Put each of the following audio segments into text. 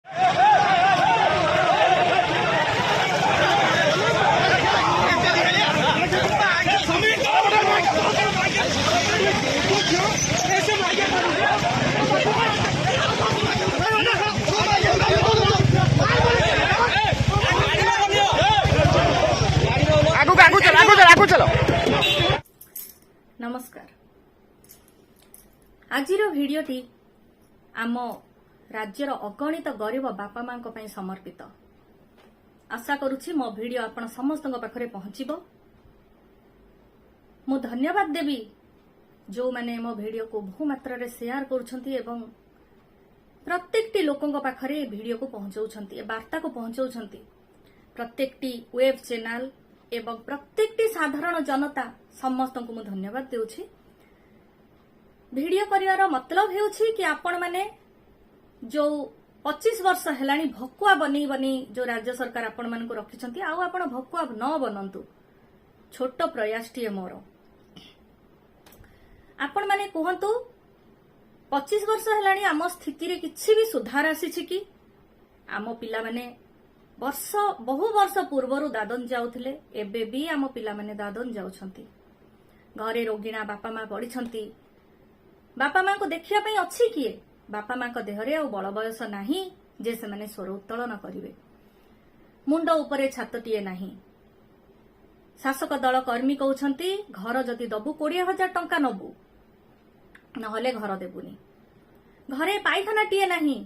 ଆଗକୁ ଆଗକୁ ଚାଲ, ଆଗକୁ ଚାଲ, ଆଗକୁ ଚାଲ। ନମସ୍କାର। ଆଜିର ଭିଡିଓଟି ଆମ ରାଜ୍ୟର ଅଗଣିତ ଗରିବ ବାପା ମାଙ୍କ ପାଇଁ ସମର୍ପିତ। ଆଶା କରୁଛି ମୋ ଭିଡିଓ ଆପଣ ସମସ୍ତଙ୍କ ପାଖରେ ପହଞ୍ଚିବ। ମୁଁ ଧନ୍ୟବାଦ ଦେବି ଯେଉଁମାନେ ମୋ ଭିଡିଓକୁ ବହୁ ମାତ୍ରାରେ ସେୟାର କରୁଛନ୍ତି ଏବଂ ପ୍ରତ୍ୟେକଟି ଲୋକଙ୍କ ପାଖରେ ଏ ଭିଡିଓକୁ ପହଞ୍ଚାଉଛନ୍ତି, ଏ ବାର୍ତ୍ତାକୁ ପହଞ୍ଚାଉଛନ୍ତି। ପ୍ରତ୍ୟେକଟି ୱେବ୍ ଚ୍ୟାନେଲ ଏବଂ ପ୍ରତ୍ୟେକଟି ସାଧାରଣ ଜନତା, ସମସ୍ତଙ୍କୁ ମୁଁ ଧନ୍ୟବାଦ ଦେଉଛି। ଭିଡିଓ କରିବାର ମତଲବ ହେଉଛି କି ଆପଣମାନେ ଯୋଉ 25 ବର୍ଷ ହେଲାଣି ଭକୁଆ ବନେଇ ବନେଇ ଯୋଉ ରାଜ୍ୟ ସରକାର ଆପଣମାନଙ୍କୁ ରଖିଛନ୍ତି, ଆଉ ଆପଣ ଭକୁଆ ନ ବନନ୍ତୁ। ଛୋଟ ପ୍ରୟାସଟିଏ ମୋର। ଆପଣମାନେ କୁହନ୍ତୁ, 25 ବର୍ଷ ହେଲାଣି ଆମ ସ୍ଥିତିରେ କିଛି ବି ସୁଧାର ଆସିଛି କି? ଆମ ପିଲାମାନେ ବହୁ ବର୍ଷ ପୂର୍ବରୁ ଦାଦନ ଯାଉଥିଲେ, ଏବେ ବି ଆମ ପିଲାମାନେ ଦାଦନ ଯାଉଛନ୍ତି। ଘରେ ରୋଗିଣା ବାପା ମା ପଡ଼ିଛନ୍ତି। ବାପା ମାଙ୍କୁ ଦେଖିବା ପାଇଁ ଅଛି କିଏ? ବାପା ମାଙ୍କ ଦେହରେ ଆଉ ବଳ ବୟସ ନାହିଁ ଯେ ସେମାନେ ସ୍ୱର ଉତ୍ତୋଳନ କରିବେ। ମୁଣ୍ଡ ଉପରେ ଛାତଟିଏ ନାହିଁ। ଶାସକ ଦଳ କର୍ମୀ କହୁଛନ୍ତି, ଘର ଯଦି ଦବୁ 20,000 ଟଙ୍କା ନବୁ, ନହେଲେ ଘର ଦେବୁନି। ଘରେ ପାଇଖାନାଟିଏ ନାହିଁ।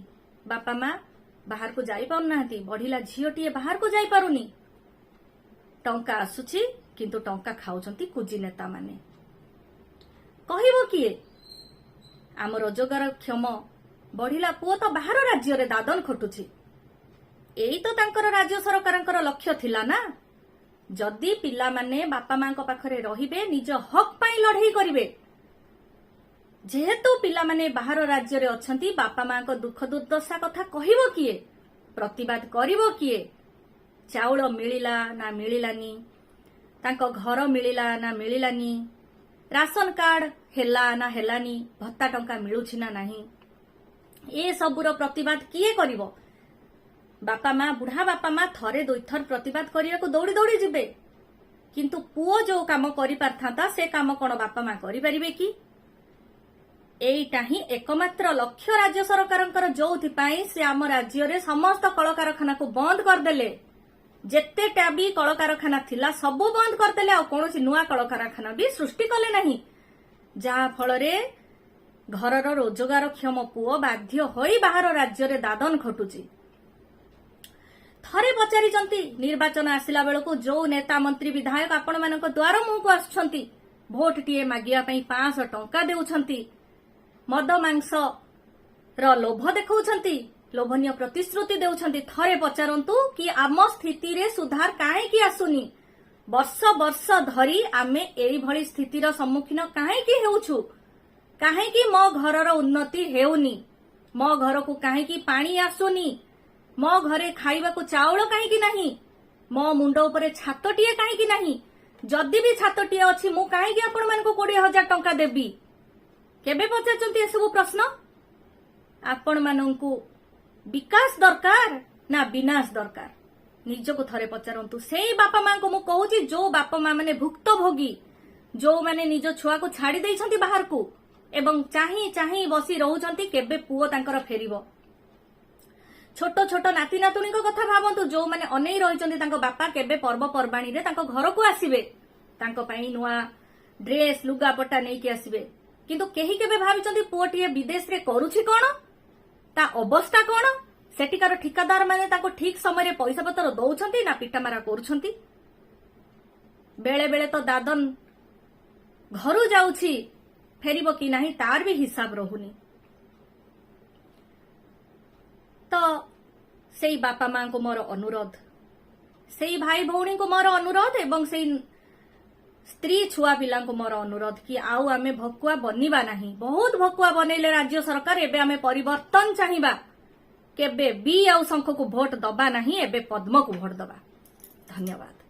ବାପା ମା ବାହାରକୁ ଯାଇପାରୁନାହାନ୍ତି। ବଢିଲା ଝିଅଟିଏ ବାହାରକୁ ଯାଇପାରୁନି। ଟଙ୍କା ଆସୁଛି, କିନ୍ତୁ ଟଙ୍କା ଖାଉଛନ୍ତି କୁଜି ନେତାମାନେ। କହିବ କିଏ? ଆମ ରୋଜଗାରକ୍ଷମ ବଢିଲା ପୁଅ ତ ବାହାର ରାଜ୍ୟରେ ଦାଦନ ଖଟୁଛି। ଏଇ ତ ତାଙ୍କର ରାଜ୍ୟ ସରକାରଙ୍କର ଲକ୍ଷ୍ୟ ଥିଲା ନା? ଯଦି ପିଲାମାନେ ବାପା ମାଙ୍କ ପାଖରେ ରହିବେ, ନିଜ ହକ୍ ପାଇଁ ଲଢେଇ କରିବେ। ଯେହେତୁ ପିଲାମାନେ ବାହାର ରାଜ୍ୟରେ ଅଛନ୍ତି, ବାପା ମାଙ୍କ ଦୁଃଖ ଦୁର୍ଦ୍ଦଶା କଥା କହିବ କିଏ? ପ୍ରତିବାଦ କରିବ କିଏ? ଚାଉଳ ମିଳିଲା ନା ମିଳିଲାନି, ତାଙ୍କ ଘର ମିଳିଲା ନା ମିଳିଲାନି, ରାସନ କାର୍ଡ ହେଲା ନା ହେଲାନି, ଭତ୍ତା ଟଙ୍କା ମିଳୁଛି ନା ନାହିଁ, ଏ ସବୁର ପ୍ରତିବାଦ କିଏ କରିବ? ବାପା ମା, ବୁଢା ବାପା ମା ଥରେ ଦୁଇଥର ପ୍ରତିବାଦ କରିବାକୁ ଦୌଡ଼ି ଦୌଡ଼ି ଯିବେ, କିନ୍ତୁ ପୁଅ ଯୋଉ କାମ କରିପାରିଥାନ୍ତା, ସେ କାମ କଣ ବାପା ମା କରିପାରିବେ କି? ଏଇଟା ହିଁ ଏକମାତ୍ର ଲକ୍ଷ୍ୟ ରାଜ୍ୟ ସରକାରଙ୍କର, ଯୋଉଥିପାଇଁ ସେ ଆମ ରାଜ୍ୟରେ ସମସ୍ତ କଳକାରଖାନାକୁ ବନ୍ଦ କରିଦେଲେ। ଯେତେଟା ବି କଳକାରଖାନା ଥିଲା, ସବୁ ବନ୍ଦ କରିଦେଲେ। ଆଉ କୌଣସି ନୂଆ କଳକାରଖାନା ବି ସୃଷ୍ଟି କଲେ ନାହିଁ। ଯାହା ଫଳରେ ଘରର ରୋଜଗାରକ୍ଷମ ପୁଅ ବାଧ୍ୟ ହୋଇ ବାହାର ରାଜ୍ୟରେ ଦାଦନ ଖଟୁଛି। ଥରେ ପଚାରିଛନ୍ତି? ନିର୍ବାଚନ ଆସିଲା ବେଳକୁ ଯୋଉ ନେତା, ମନ୍ତ୍ରୀ, ବିଧାୟକ ଆପଣମାନଙ୍କ ଦ୍ୱାର ମୁହଁକୁ ଆସୁଛନ୍ତି, ଭୋଟଟିଏ ମାଗିବା ପାଇଁ 500 ଟଙ୍କା ଦେଉଛନ୍ତି, ମଦ ମାଂସ ର ଲୋଭ ଦେଖାଉଛନ୍ତି, ଲୋଭନୀୟ ପ୍ରତିଶ୍ରୁତି ଦେଉଛନ୍ତି, ଥରେ ପଚାରନ୍ତୁ କି ଆମ ସ୍ଥିତିରେ ସୁଧାର କାହିଁକି ଆସୁନି? ବର୍ଷ ବର୍ଷ ଧରି ଆମେ ଏଇଭଳି ସ୍ଥିତିର ସମ୍ମୁଖୀନ କାହିଁକି ହେଉଛୁ? କାହିଁକି ମୋ ଘରର ଉନ୍ନତି ହେଉନି? ମୋ ଘରକୁ କାହିଁକି ପାଣି ଆସୁନି? ମୋ ଘରେ ଖାଇବାକୁ ଚାଉଳ କାହିଁକି ନାହିଁ? ମୋ ମୁଣ୍ଡ ଉପରେ ଛାତଟିଏ କାହିଁକି ନାହିଁ? ଯଦି ବି ଛାତଟିଏ ଅଛି, ମୁଁ କାହିଁକି ଆପଣମାନଙ୍କୁ 20,000 ଟଙ୍କା ଦେବି? କେବେ ପଚାରିଛନ୍ତି ଏସବୁ ପ୍ରଶ୍ନ? ଆପଣମାନଙ୍କୁ ବିକାଶ ଦରକାର ନା ବିନାଶ ଦରକାର, ନିଜକୁ ଥରେ ପଚାରନ୍ତୁ। ସେଇ ବାପା ମାଙ୍କୁ ମୁଁ କହୁଛି, ଯୋଉ ବାପା ମା ମାନେ ଭୁକ୍ତଭୋଗୀ, ଯୋଉମାନେ ନିଜ ଛୁଆକୁ ଛାଡି ଦେଇଛନ୍ତି ବାହାରକୁ ଏବଂ ଚାହିଁ ଚାହିଁ ବସି ରହୁଛନ୍ତି କେବେ ପୁଅ ତାଙ୍କର ଫେରିବ। ଛୋଟ ଛୋଟ ନାତି ନାତୁଣୀଙ୍କ କଥା ଭାବନ୍ତୁ, ଯୋଉମାନେ ଅନେଇ ରହିଛନ୍ତି ତାଙ୍କ ବାପା କେବେ ପର୍ବପର୍ବାଣୀରେ ତାଙ୍କ ଘରକୁ ଆସିବେ, ତାଙ୍କ ପାଇଁ ନୂଆ ଡ୍ରେସ, ଲୁଗାପଟା ନେଇକି ଆସିବେ। କିନ୍ତୁ କେହି କେବେ ଭାବିଛନ୍ତି ପୁଅଟିଏ ବିଦେଶରେ କରୁଛି କଣ, ତା ଅବସ୍ଥା କଣ, ସେଠିକାର ଠିକାଦାର ମାନେ ତାକୁ ଠିକ ସମୟରେ ପଇସା ପତ୍ର ଦଉଛନ୍ତି ନା ପିଟାମାରା କରୁଛନ୍ତି? ବେଳେ ବେଳେ ତ ଦାଦନ ଘରୁ ଯାଉଛି, ଫେରିବ କି ନାହିଁ ତାର ବି ହିସାବ ରହୁନି। ତ ସେଇ ବାପା ମାଙ୍କୁ ମୋର ଅନୁରୋଧ, ସେଇ ଭାଇ ଭଉଣୀଙ୍କୁ ମୋର ଅନୁରୋଧ ଏବଂ ସେଇ ସ୍ତ୍ରୀ ଛୁଆ ପିଲାଙ୍କୁ ମୋର ଅନୁରୋଧ କି ଆଉ ଆମେ ଭକୁଆ ବନିବା ନାହିଁ। ବହୁତ ଭକୁଆ ବନେଇଲେ ରାଜ୍ୟ ସରକାର। ଏବେ ଆମେ ପରିବର୍ତ୍ତନ ଚାହିଁବା। କେବେ ବି ଆଉ ଶଙ୍ଖକୁ ଭୋଟ ଦବା ନାହିଁ, ଏବେ ପଦ୍ମକୁ ଭୋଟ ଦବା। ଧନ୍ୟବାଦ।